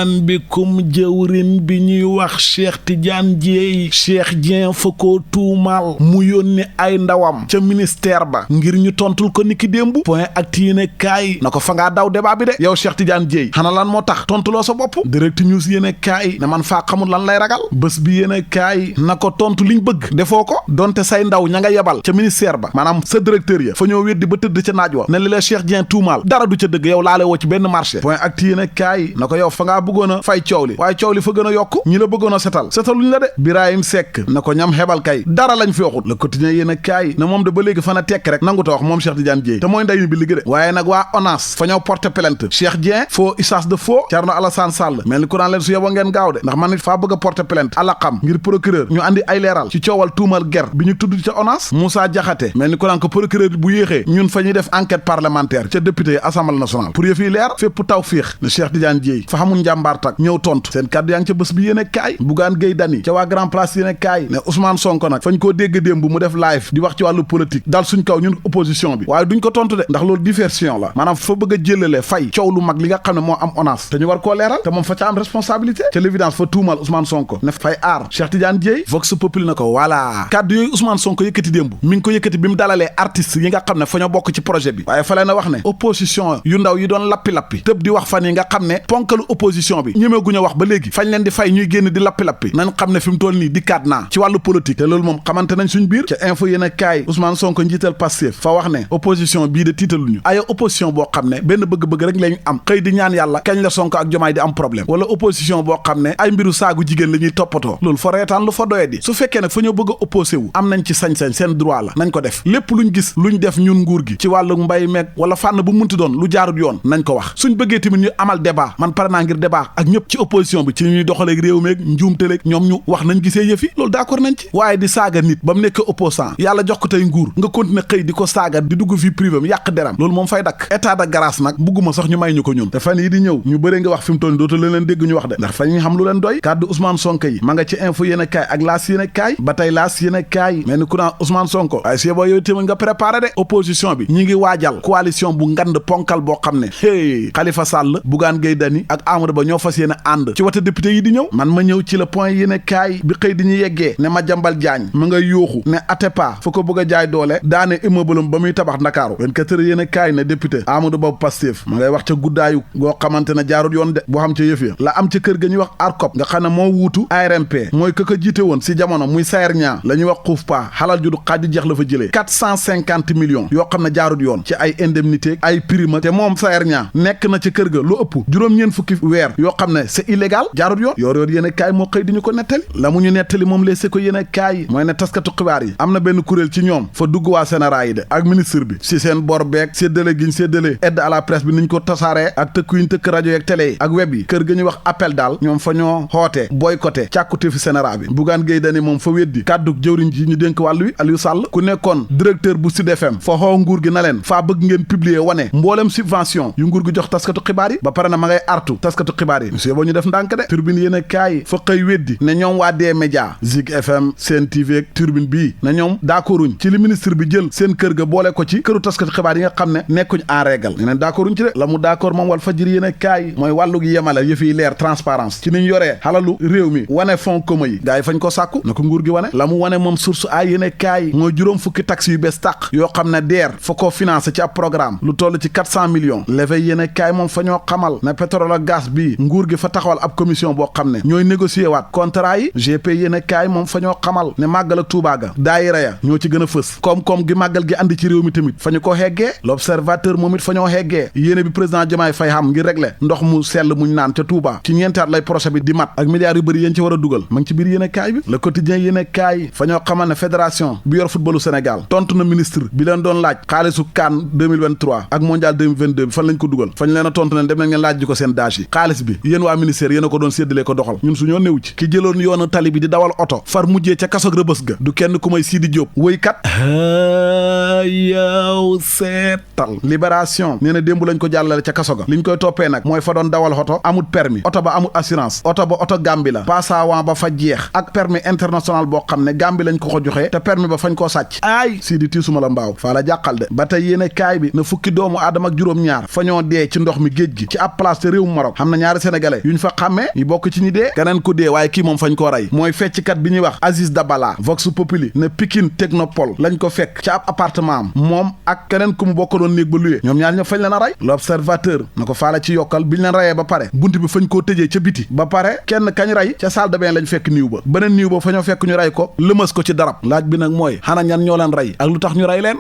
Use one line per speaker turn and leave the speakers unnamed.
marhaban bikum jëwrin bi ñuy wax Cheikh Tidiane Dièye Cheikh Dieng fa ko tuumaal mu yónni ay ndawam ca ministère ba ngir ñu tontul ko niki démb point ak yéene kaay na ko fa ngaa daw débat bi de yow Cheikh Tidiane Dièye xana lan moo tax tontuloo sa bopp direct news yéene kaay ne man faa xamul lan lay ragal bés bi yéene kaay na ko tontu liñ bëgg defoo ko donte say ndaw ña nga yebal ca ministère ba maanaam sa directeur ya fa ñoo weddi ba tëdd ca naaj wa ne li la Cheikh Dieng tuumaal dara du ca dëgg yow laale woo ci benn marché point ak yéene kaay na ko yow fa ngaa bëggoon a fay coow li waaye coow li fa gën a yokk ñi la bëggoon a setaluñ la de Birahim Seck na ko ñam xebal kay dara lañ fi waxut le quotidien yéene kaay na moom de ba léegi fana tekk rek nangu ta wax moom Cheikh Tidiane Dièye te mooy ndeyu bi liggéey de waaye nag waa ONAS fa ñoo porter plainte Cheikh Dieng faux usage de faux Thierno Alassane Sall mel ni ku naan leen su yeboo ngeen gaaw de ndax man nit faa bëgg a porter plainte ala xam ngir procureur ñu andi ay leeral ci coowal tuumal ger bi ñu tudd ca ONAS Moussa Diakhaté mel ni ku naan ko procureur bu yéexee ñun fa ñuy def enquête parlementaire ca député yi assemblée nationale pour yëf yi leer fépp taw fiix ne Cheikh Tidiane Dièye fa xamul njàmbaar tak ñëw tontu seen kàddu yaa ngi ca bés bi yéene kaay Bougane Gueye Dany ca waa Grand Place yéene kaay ne Ousmane Sonko nag fañ koo dégg démb mu def live di wax ci wàllu politique dal suñ kaw ñun opposition bi waaye duñ ko tontu de ndax loolu diversion la maanaam fa bëgg a jëlale fay coow lu mag li nga xam ne moo am ONAS te ñu war koo leeral te moom fa ca am responsabilité ca l'évidence fa tuumal Ousmane Sonko ne fay aar Cheikh Tidiane Dièye Vox Populi na ko voilà kàddu yooyu Ousmane Sonko yëkkati démb mi ngi ko yëkkati bi mu dalalee artistes yi nga xam ne fa ñoo bokk ci projet bi waaye fa leen a wax ne opposition yu ndaw yi doon lappi-lappi tëb di wax fan yi nga xam ne ponkalu opposition bi ñemeeguñu wax ba léegi fañ leen di fay ñuy génn di lappi-lappi nañ xam ne fi mu toll nii dikkaat naa ci wàllu politique te loolu moom xamante nañ suñ biir ca info yéen a kaay Ousmane Sonko njiital Pastef fa wax ne opposition bii de tiitaluñu ay opposition boo xam ne benn bëgg-bëgg rek lañu am xëy di ñaan yàlla kañ la Sonko ak Jomaay di am problème wala opposition boo xam ne ay mbiru saagu jigéen la ñuy toppatoo loolu fa reetaan lu fa doye di su fekkee nag fa ñoo bëgg a opposé wu am nañ ci sañ-sañ seen droit la nañ ko def lépp luñ gis luñ def ñun nguur gi ci wàllu mbay meeg wala fànn bu munti doon lu jaarut yoon nañ ko wax suñ bëggee tamit ñu amal débat man pare naa ngir débat ak ñëpp ci opposition bi ci ñuy doxaleeg réew meeg njuumteleeg ñoom ñu wax nañ gisee yëfi loolu d'accord nañ ci waaye di saaga nit ba mu nekk opposant yàlla jox ko tey nguur nga continuer xëy di ko saaga di dugg fi privé mi yàq deram loolu moom fay dakk état de grâce nag bugguma sax ñu may ñu ko ñun te fan yi di ñëw ñu bëree nga wax fi mu toll ni dootu leen dégg ñu wax de ndax fa ñu xam lu leen doy kàddu Ousmane Sonko yi ma nga ci info yéen a kaay ak laas yéen a kaay ba tey laas yéen a kaay mel ni ku naan Ousmane Sonko waaye si boo yow tamit nga préparé de opposition bi ñi ngi waajal coalition bu ngand ponkal boo xam ne hey Khalifa Sall Bougane Gueye Dany ak Amadou Ba ñoo fas yéen a ànd ci wata député yi di ñëw man ma ñëw ci le point yéen a kaay bi xëy di ñu yeggee ne Madiambal Diagne ma nga yooxu ne Atepa fa ko bëgg a jaay doole daane immeuble ba muy tabax Ndakaaru 24 heures yéen a kaay ne député Amadou Ba Pastef ma ngay wax ca guddaayu goo xamante ne jaarut yoon de boo xam ca yëf ya la am ca kër ga ñuy wax ARCOP nga xam ne moo wuutu ARMP mooy ka jiite woon si jamono muy Sayer Niang la ñuy wax xuuf pa xalal ju du xaaju jeex la fa jëlee 450 millions yoo xam ne jaarut yoon ci ay indemnité ay prime te moom Sayer Niang nekk na ca kër ga lu ëpp juróom-ñeen fukki weer yoo xam ne c'est illégal jaarut yoon yoor yéen a kaay moo xëy di ñu ko nettali la mu ñu nettali moom leese ko yéen a kaay mooy ne taskatu xibaar yi am na benn kuréel ci ñoom fa dugg waa Sénéra yi de ak ministre bi si seen bor beeg séddale giñ séddale aide à la presse bi niñ ko tasaaree ak tëkk yuñ tëkk rajo yeeg télé yi ak web yi kër ga ñuy wax appel daal ñoom fa ñoo xoote boycotté càkkute fi Sénéra bi Bougane Gueye Dany moom fa weddi kàddu jëwriñ ji ñu dénk wàllu wi Aliou Sall ku nekkoon directeur bu Sud FM fa xoo nguur gi na leen faa bëgg ngeen publier wane mboolem subvention yu nguur gi jox taskatu xibaar yi ba pare na ma ngay artu taskatu xibaar yi monsieur boo ñu def ndànk de turbine yéen a kaay fa xëy weddi ne ñoom waa dee média Zik FM Sen TV ak turbine bii na ñoom d'accorduñ ci li ministre bi jël seen kër ga boole ko ci këru taskatu xibaar yi nga xam ne nekkuñ en règle ne neen d'accorduñ ci de la mu d'accord moom wal fajiri yéen a kaay mooy wàllu gi yemale yëf yi leer transparence ci niñ yoree xalalu réew mi wane fonds commun yi gars yi fañ ko sàkku na ko nguur gi wane la mu wane moom source ay yéen a kaay mooy juróom fukki taxes yu bees tàq yoo xam ne DER fa ko financé ci ab programme lu toll ci 400 millions l'éveil yéen a kaay moom fa ñoo xamal ne pétrole ak gaz bii nguur gi fa taxawal ab commission boo xam ne ñooy négocier waat contrat yi GP yéen a kaay moom fa ñoo xamal ne màggal ak Tuubaa ga daayira ya ñoo ci gën a fës koom-koom gi màggal gi andi ci réew mi tamit fa ñu ko heggee l'observateur moom it fa ñoo heggee yéene bi président Diomaye Faye xam ngir régler ndox mu sell muñ naan ca Touba ci ñeentaat lay projet bi di mat ak milliards yu bëri yéen ci war a dugal ma ngi ci biir yéen a kaay bi le quotidien yéen a kaay fa ñoo xamal ne fédération bi yor footballu Sénégal tontu na ministre bi leen doon laaj xaalisu CAN 2023 ak mondial 2022 bi fan lañ ko dugal fañ leen a tontu leen dem nañ ngeen laaj ji ko seen daaj yi xaalis bi yéen waa ministère yéen a ko doon séddalee ko doxal ñun suñoo néew ci ki jëloon yoonu tali bi di dawal oto far mujjee ca kasoog rëbës ga du kenn ku may Sidi Diop woykat yow seetal libération nee na démb lañ ko jàllale ca kaso ga liñ koy toppee nag mooy fa doon dawal oto amut permis oto ba amut assurance oto ba oto Gàmbi la passawant ba fa jeex ak permis international boo xam ne Gàmbi lañ ko joxee te permis ba fañ koo sàcc aay Sidi tiisuma la mbaaw faa la jàqal de ba tey yéene kaay bi na fukki doomu aadama ak juróom-ñaar fa ñoo dee ci ndox mi géej gi ci ab place te réewum Maroc xam na ñaari ñaari sénégalais yuñ fa xàmmee ñu bokk ci ñi dee keneen ku dee waaye kii moom fañ koo rey mooy fecckat bi ñuy wax Aziz Dabala Vox Populi ne Pikine Technopole lañ ko fekk ca ab appartement am moom ak keneen ku mu bokk doon néeg ba luyee ñoom ñaar ñëpp fañ leen a rey l'observateur na ko faale ci yokkal biñ leen reyee ba pare bunt bi fañ koo tëjee ca biti ba pare kenn kañ rey ca salle de bain lañ fekk niiw ba beneen niiw ba fa ñoo fekk ñu rey ko lëmas ko ci darab laaj bi nag mooy xana ñan ñoo leen rey ak lu tax ñu rey leen